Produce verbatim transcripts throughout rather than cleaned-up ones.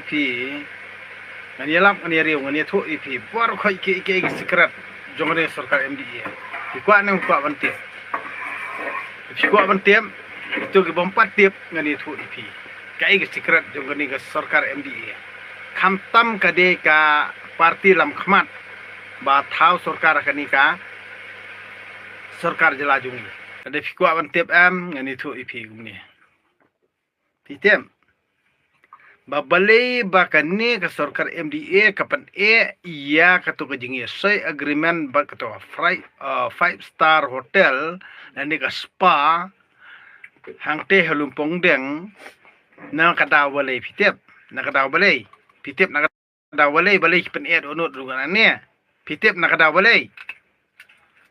Phi, ngan ïalap, ngan ïariew, ngan ïathuh ïa phi baroh khoit ki, ki, ki secret jong kane ka sorkar M D A. Phi kwah ne ym kwah ban tip? Phi kwah ban tip? Ito ki bym pat tip, ngan ïathuh ïa phi kaei ka secret jong kane ka sorkar M D A. Khamtam ka dei ka party lam khmat ba thaw sorkar kane ka sorkar jylla jong ngi. Lada phi kwah ban tip em, ngan ïathuh ïa phi kumne. Phi tip ba balei ba kane ka sorkar M D A ka pyneh ïa kato ka jingïasei agreement bad kato ka fri-, uh, five star hotel lane ka spa hangtei ha Lumpongdeng, na ka daw balei? Phi tip na ka daw balei? Phi tip na ka daw balei, balei ki pyneh dohnud ruh kane? Phi tip na ka daw balei?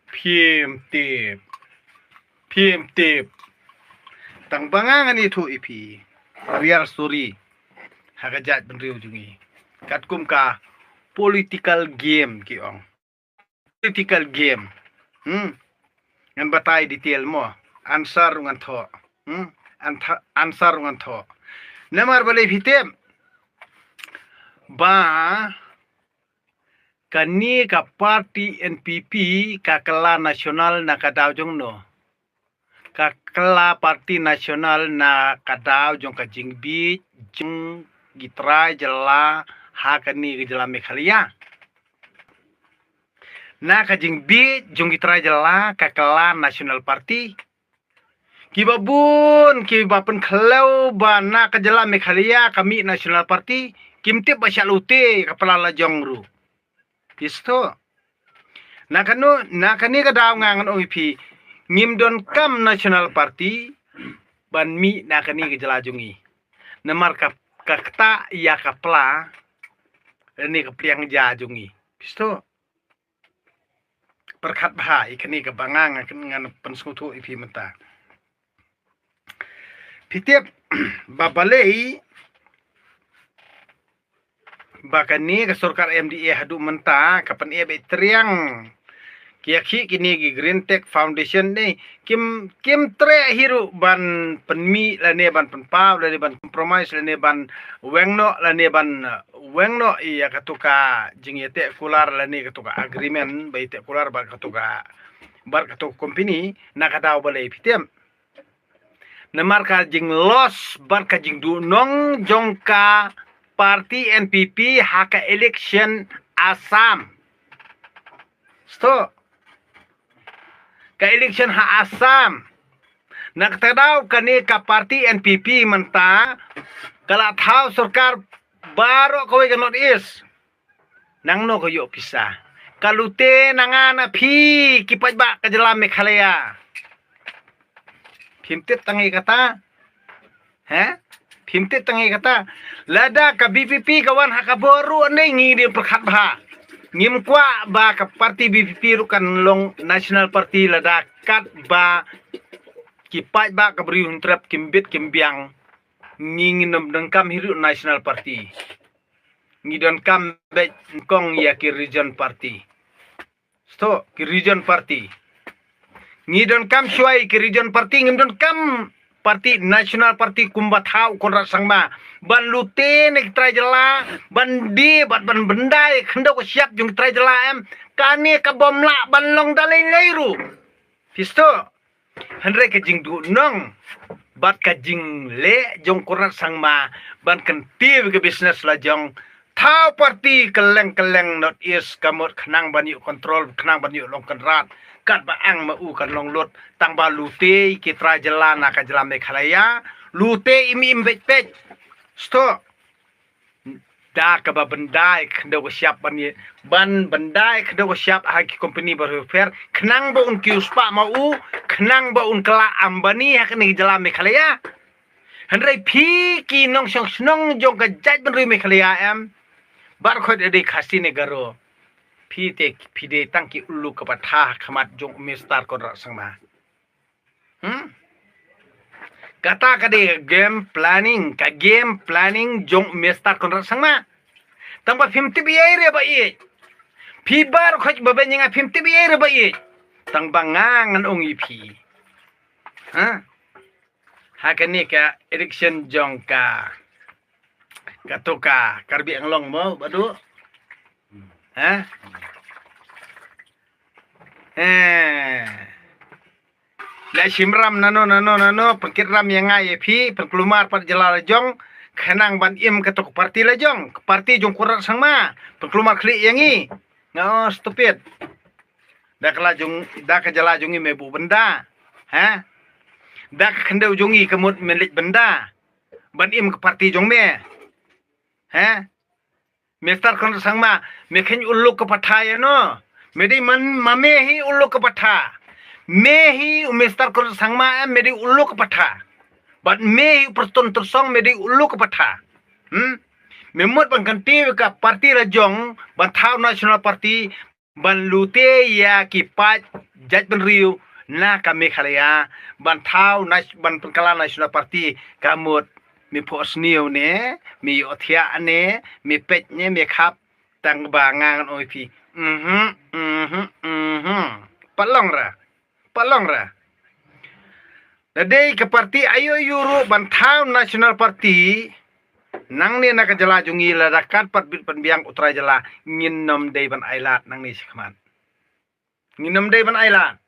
Phim tip. Phim tip. Tang ba nga ngan ïathuh ïa phi real story ha ka jaitbynriew jong ngi. Katkum ka political game ki ong. Political game. Hmm. Ngan batai detail mo. Answer ngan thoh. Hmm. Antha-, answer ngan thoh. Namar balei? Phi tip ba kane ka party N P P ka kylla national na ka daw jong no? Ka kylla party national na ka daw jong ka jingbieit jong ki trai jylla ha kane ka jylla Meghalaya. Na ka jingbieit jong ki trai jylla ka kylla national party. Kiba bun kiba pynkhlew ba na ka jylla Meghalaya ka mih national party, kim tip ba sha lute ka pla la jong ruh. Phi sngewthuh? Na kano, na kane ka daw nga ngan ong ïa phi, ngim donkam national party ban mih na kane ka jylla jong ngi. Namar ka, ka ktah ïa ka pla lane ka pliang ja jong ngi. Phi sngewthuh? Pyrkhat bha ïa kane kaba nga ngan, ngan pynsngewthuh ïa phi mynta. Phi tip ba balei ba kane ka sorkar M D A haduh mynta ka pyneh beit triang ki ïa ki, kine ki Green Tech Foundation ne kim, kim treh hi ruh ban pynmih lane ban pynpaw lane ban compromise lane ban weng noh lane ban, uh, weng noh ïa kato ka jingïateh kular lane kato ka agreement ba ïateh kular bad kato ka, bad kato ka company. Na ka daw balei? Phi tip? Namar ka jingloss bad ka jingduhnong jong ka party N P P ha ka election Assam. Sngewthuh? Ka election ha Assam. Na kata ka daw kane ka party N P P mynta ka la thaw sorkar baroh kawei ka North East. Nangno ka ïoh pisa? Ka lute na nga na phi ki paidbah ka jylla Meghalaya. Phim tip tang ïa kata? He? Phim tip tang ïa kata? Lada ka V P P ka wan ha ka bor ruh ne ngi dei pyrkhat bha. Ngim kwah ba ka party V P P ruh kan long national party lada katba ki paidbah ka Bri u Hynñiewtrep kim bit kim biang. Ngi ngin ym donkam hi ruh national party. Ngi donkam beit nyngkong ïa ki region party. Sngewthuh, ki region party. Ngi donkam shuwa ïa ki region party, ngim donkam party, national party kumba thaw Conrad Sangma. Ban lute ne ki trai jylla, ban die bad ban byndai khyndew ka shyiap jong ki trai jylla em. Kane ka bym lah ban long da lei lei ruh. Phi sngewthuh? Hynrei ka jingduhnong bad ka jingleh jong Conrad Sangma ban kyntiew ka business la jong thaw party kylleng kylleng North East ka mut khnang ban ïoh control, khnang ban ïoh long Conrad. Katba ang ma u kan long lut, tang ba lute ki trai jylla na ka jylla Meghalaya, lute im im beit beit. Sngewthuh? Da kaba byndai khyndew ka shyiap ban ïa, ban byndai khyndew ka shyiap ha ki company baroh bapher, khnang ba un kiew spah ma u, khnang ba un kylla Ambani ha kane ka jylla Meghalaya. Hynrei phi ki nongshong shnong jong ka jaitbynriew Meghalaya em, baroh khoit dei Khasi ne Garo, phi te phi dei tang ki uluk ka patha ha khmat jong u Mister Conrad Sangma. Hmm? Kata ka dei ka game planning, ka game planning jong u Mister Conrad Sangma. Tang ba phim tip ei ei re ba ïeit. Phi baroh khoit ba beiñ ïa nga phim tip ei ei re ba ïeit. Tang ba nga ngan ong ïa phi. Ha? Ha kane ka election jong ka Kato ka Karbi Anglong mo badu. Ha? Eh. La shim ram nano nano nano, pynkit ram ïa nga ïa phi, pynkulmar pat jylla la jong, khnang ban im kato ka parti la jong, ka parti jong Conrad Sangma, pynkulmar khlieh ïa ngi. Nga, oh, stupid. Da ka la jong, da ka jylla jong ngi me buh bynda. Ha? Da ka khyndew jong ngi ka mut me leit bynda ban im ka parti jong me. Ha? Mister Conrad Sangma, me kheiñ u luk ka patha ïa no. Me dei man ma me hi u luk ka patha. Me hi u Mister Conrad Sangma, eh, me dei u luk ka patha. Bad me hi u Prestone Tynsong, me dei u luk ka patha. Hmm? Me mut ban kyntiew ka parti la jong, ban thaw National Party, ban lute ïa ki paid jaitbynriew na ka Meghalaya, ban thaw na, ban pynkylla National Party, ka mut me phohsniew ne, me ïohthiah ne, me peit ne, me khap, tang ba nga ngan ong ïa phi. Mhm, mhm, mhm. Pat long ra. Pat long ra. Da dei ka parti aïu aïu ruh ban thaw National Party, nangne na ka jylla jong ngi lada kat pat bit pynbiang u trai jylla, ngin nym dei ban ailad nangne shakhmat. Ngin nym dei ban ailad.